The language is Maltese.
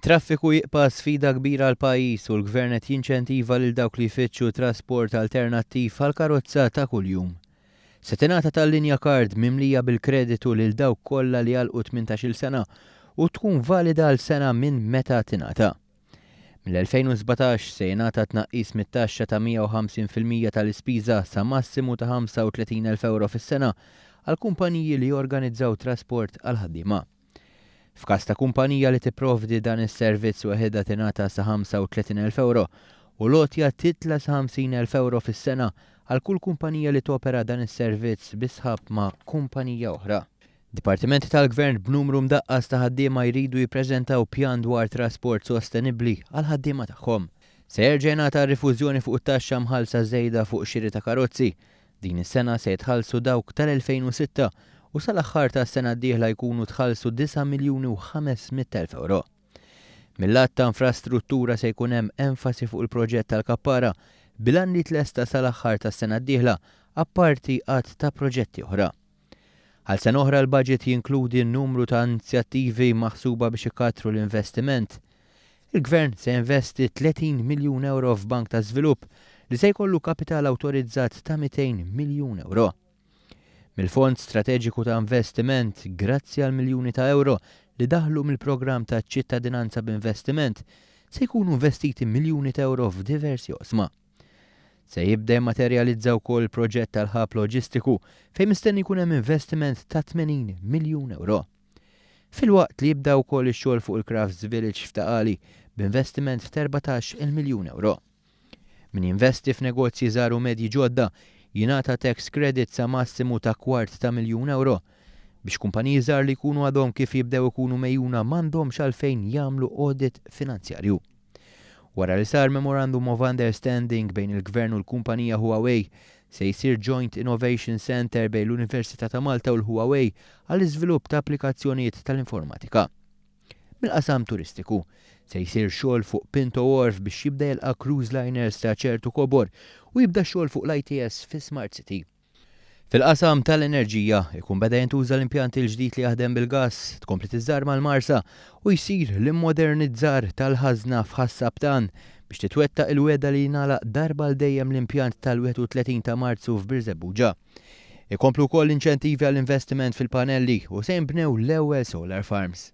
It-traffiku jibqa' sfida kbira għall-pajjiż u l-Gvern qed jinċentiva lil dawk li jfittxu trasport alternattiv għall-karozza ta' kuljum. Se tingħata tal-linja card mimlija bil-kreditu lil dawk kollha li għalqu 18-il sena u tkun valida għal sena minn meta tingħata. Mill-2017 se jingħata tnaqqis mit-taxxa ta' 150% tal-ispiża sa massimu ta' 35,000 ewro fis-sena għal kumpaniji li jorganizzaw trasport għall-ħaddiema. F'każ ta' kumpanija li tipprovdi dan is-servizz weħidha tingħata sa 35,000 ewro u l-għotja titla' sa 50,000 ewro fis-sena għal kull kumpanija li topera dan is-servizz bi sħab ma' kumpanija oħra. Dipartimenti tal-Gvern b'numru mdaqqas ta' ħaddiema jridu jippreżentaw pjan dwar trasport sostenibbli għall-ħaddiema tagħhom. Se jerġa' jingħata rifużjoni fuq it-taxxa mħallsa żejda fuq xiri ta' karozzi. Din is-sena se jitħallsu dawk tal-2006 u sal-aħħar tas-sena d-dieħla jkunu tħallsu 9 miljuni u 500,000 ewro. Mil-lat ta' infrastruttura se jkun hemm enfasi fuq il-proġett tal-Kappara bil-għan li jitlesta sal-aħħar tas-sena d-dieħla apparti għadd ta' proġetti oħra. Għal sena oħra l-budget jinkludi numru ta' inizjattivi maħsuba biex ikattru l-investiment. Il-Gvern se jinvesti 30 miljun ewro f'bank ta' żvilupp li se jkollu kapital awtorizzat ta' 200 miljun ewro. Mill-Fond Strateġiku ta' Investiment, grazzi għal miljuni ta' ewro li daħlu mill-programm ta' ċittadinanza b'investiment, se jkunu investiti miljuni ta' ewro f'diversi oqsma. Se jibda jimmaterjalizza wkoll il-proġett tal-hub loġistiku fejn mistenni jkun hemm investiment ta' 80 miljun ewro. Filwaqt li jibda wkoll ix-xogħol fuq il-Crafts Village f'Ta' Qali b'investiment t'14-il miljun ewro. Min jinvesti f'negozji żgħar u medji ġodda jingħata tax credit sa massimu ta' kwart ta' miljun ewro. Biex kumpaniji żgħar li jkunu għadhom kif jibdew ikunu megħjuna m'għandhomx għalfejn jagħmlu audit finanzjarju. Wara li sar Memorandum of Understanding bejn il-Gvern u l-kumpanija Huawei, se jsir Joint Innovation Centre bejn l-Università ta' Malta u l-Huawei għall-iżvilupp ta' applikazzjonijiet tal-informatika. Mill-qasam turistiku, se jsir xogħol fuq Pinto Wharf biex jibda jilqa' cruise liners ta' ċertu kobor u jibda x-xogħol fuq l-ITS fi Smart City. Fil-qasam tal-enerġija, ikun beda jintuża l-impjant il-ġdid li jaħdem bil-gass, tkompli tiżżarma l-Marsa u jsir l-immodernizzar tal-ħażna f'Ħas-Sabtan biex titwettaq il-wegħda li jingħalaq darba għal dejjem l-impjant tal-31 ta' Marzu f'Birżebbuġa. Ikomplu wkoll l-inċentivi għall-investiment fil-panelli u se jinbnew l-ewwel solar farms.